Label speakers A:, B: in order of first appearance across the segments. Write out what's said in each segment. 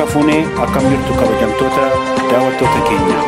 A: Harka fuunee akkam jirtu kabajamtoota daawwattoota keenya.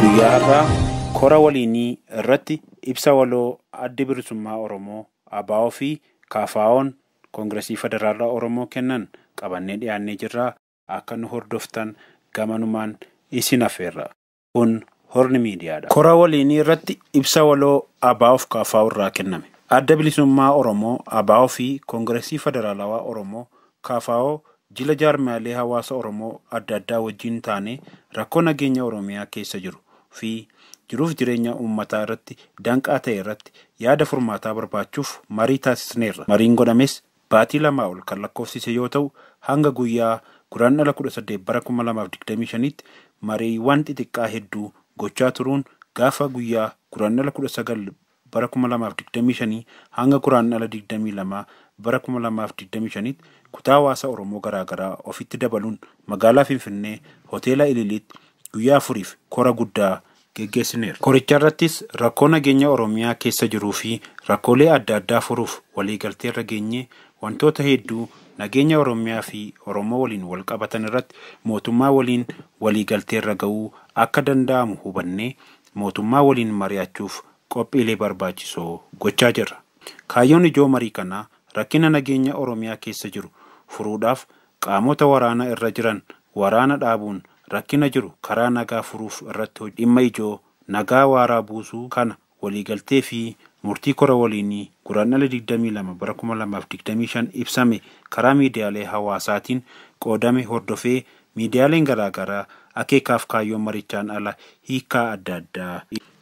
A: Guyyaa har'aa kora waliinii irratti ibsa waloo Addi Bilisummaa Oromoo ABO fi KFO'n Koongireesii Federaalaa Oromoo kennan qabannee dhiyaannee jirra. Akka nu hordoftan gamanumaan isin affeerra. Kun Horni Miidiyaadha. Kora waliinii irratti ibsa waloo ABO fi KFO irraa kenname. Adda Bilisummaa Oromoo ABO fi Koongireesii Federaalawaa Oromoo KFO jila jaarmiyaalee hawaasa Oromoo adda addaa wajjin taane rakkoo nageenya Oromiyaa keessa jiru fi jiruuf jireenya uummataa irratti danqaa ta'e irratti yaada furmaataa barbaachuuf marii taasisneerra. Mariin godhames baatii 2 ol kan lakkoofsise yoo ta'u, hanga guyyaa Guraandhala 18 bara 2025tti mariiwwan xixiqqaa hedduu gochaa turuun gaafa guyyaa Guraandhala 19 bara 2025 hanga Guraandhala 22 bara 2025tti kutaa hawaasa Oromoo garaagaraa ofitti dabaluun magaalaa Finfinnee hoteela Ililiitti guyyaa 4f kora guddaa geggeessineerra. Koricha irrattis rakkoo nageenya Oromiyaa keessa jiruu fi rakkoolee adda addaa furuuf waliigaltee irra geenyee wantoota hedduu nageenya Oromiyaa fi Oromoo waliin wal qabatan irratti mootummaa waliin waliigaltee irra ga'uu akka danda'amu hubannee mootummaa waliin mari'achuuf qophiilee barbaachisoo gochaa jirra. Kaayyoon ijoo marii kanaa rakkina nageenya Oromiyaa keessa jiru furuudhaaf qaamota waraana irra jiran waraana dhaabuun rakkina jiru karaa nagaa furuuf irratti dhimma ijoo nagaa waaraa buusuu kana waliigaltee fi murtii kora waliinii Guraandhala 22 bara 2025 ibsame karaa miidiyaalee hawaasaatiin qoodame hordofee miidiyaaleen garaagaraa akeekaaf kaayyoo marichaan ala hiikaa adda addaa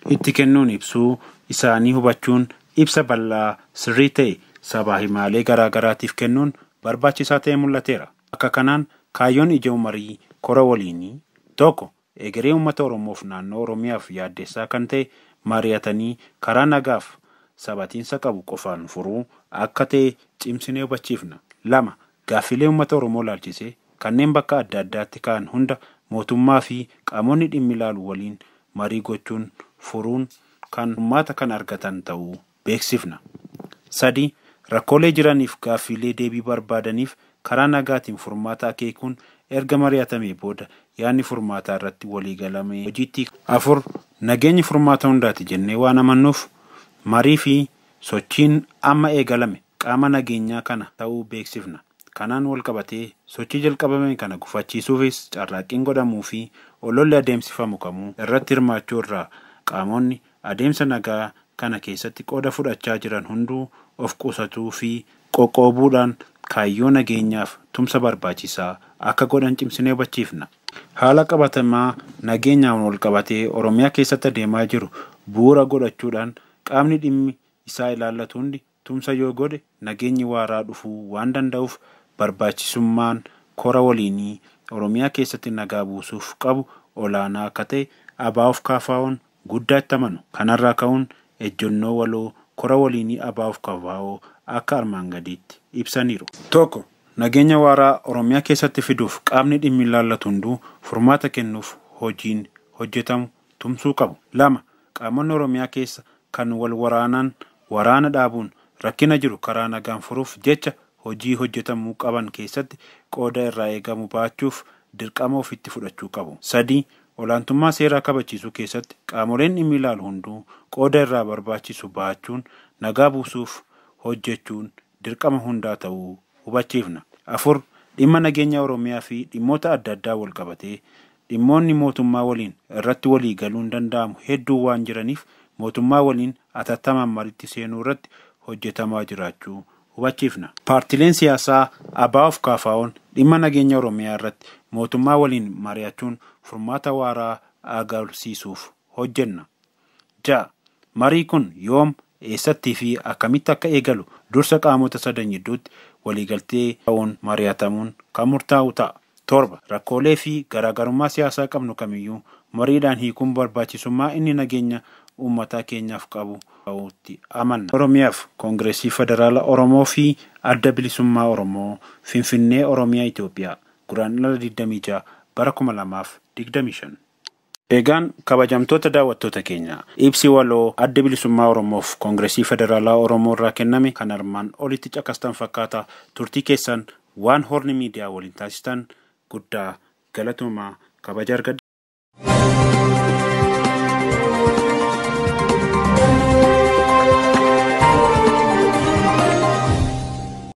A: itti kennuun ibsuu isaanii hubachuun ibsa bal'aa sirrii ta'e sabaa himaalee garaagaraatiif kennuun barbaachisaa ta'e mul'ateera. Akka kanaan kaayyoon ijoo marii kora waliinii tokko egeree uummata Oromoof naannoo Oromiyaaf yaaddeessaa kan ta'e mari'atanii karaa nagaaf sabatiinsa qabu qofaan furuu akka ta'e cimsinee hubachiifna. 2. Gaaffilee uummata Oromoo laalchisee kanneen bakka adda addaatti ka'an hunda mootummaa fi qaamonni dhimmi ilaalu waliin marii gochuun furuun kan uummata kan argatan ta'uu beeksifna. 3. Rakkoolee jiraniif gaaffilee deebii barbaadaniif karaa nagaatiin furmaata akeekuun erga mari'atamee booda yaadni furmaataa irratti waliigalamee hojiitti. 4. Nageenyi furmaata hundaati jennee waan amannuuf marii fi sochiin amma eegalame qaama nageenyaa kana ta'uu beeksifna. Kanaan wal qabatee sochii jalqabame kana gufachiisuufis carraaqqiin godhamuu fi ololli adeemsifamu kamuu irratti hirmaachuu irraa qaamonni adeemsa nagaa kana keessatti qooda fudhachaa jiran hunduu of qusatuu fi qoqqoobuudhaan kaayyoo nageenyaaf tumsa barbaachisaa akka godhan cimsinee hubachiifna. Haala qabatamaa nageenyaan wal qabatee Oromiyaa keessatti adeemaa jiru bu'uura godhachuudhaan qaamni dhimmi isaa ilaallatu hundi tumsa yoo godhe nageenyi waaraa dhufuu waan danda'uuf barbaachisummaan kora waliinii Oromiyaa keessatti nagaa buusuuf qabu olaanaa akka ta'e ABO fi KFO'n guddaatti amanu. Kanarraa ka'uun ejjennoo waloo kora waliinii ABO fi KFO akka armaan gadiitti ibsaniiru. 1. Nageenya waaraa Oromiyaa keessatti fiduuf qaamni dhimmi ilaallatu hunduu furmaata kennuuf hojiin hojjetamu tumsuu qabu. 2. Qaamonni Oromiyaa keessa kan wal waraanaan waraana dhaabuun rakkina jiru karaa nagaan furuuf jecha hojii hojjetamuu qaban keessatti qooda irraa eegamu baachuuf dirqama ofitti fudhachuu qabu. 3. Olaantummaa seeraa kabachiisuu keessatti qaamoleen dhimmi ilaalu hunduu qooda irraa barbaachisu baachuun nagaa buusuuf hojjechuun dirqama hundaa ta'uu hubachiifna. 4. Dhimma nageenya Oromiyaa fi dhimmoota adda addaa wal qabatee dhimmoonni mootummaa waliin irratti walii galuun danda'amu hedduu waan jiraniif mootummaa waliin atattamaan maritti seenuu irratti hojjetamaa jiraachuu hubachiifna. Paartileen siyaasaa ABO fi KFO'n dhimma nageenya Oromiyaa irratti mootummaa waliin mari'achuun furmaata waaraa agarsiisuuf hojjenna. 6. Marii kun yoom, eessattii fi akkamitti akka eegalu dursa qaamota sadan gidduutti waliigaltee ta'uun mari'atamuun kan murtaa'u ta'a. 7. Rakkoolee fi garaagarummaa siyaasaa qabnu kamiyyuu mariidhaan hiikuun barbaachisummaa inni nageenya uummataa keenyaaf qabu ta'uutti amanna. Oromiyaaf Koongireesii Federaala Oromoo fi Adda Bilisummaa Oromoo Finfinnee Oromiyaa Itoophiyaa Guraandhala 26 bara 2025. Eegaan kabajamtoota daawwattoota keenya ibsi waloo Adda Bilisummaa Oromoof Koongireesii Federaalaa Oromoo irraa kenname kan armaan olitti caqastan fakkaata. Turtii keessan waan Horni Miidiyaa waliin taasistan guddaa Galatoomaa, kabaja argadhaa.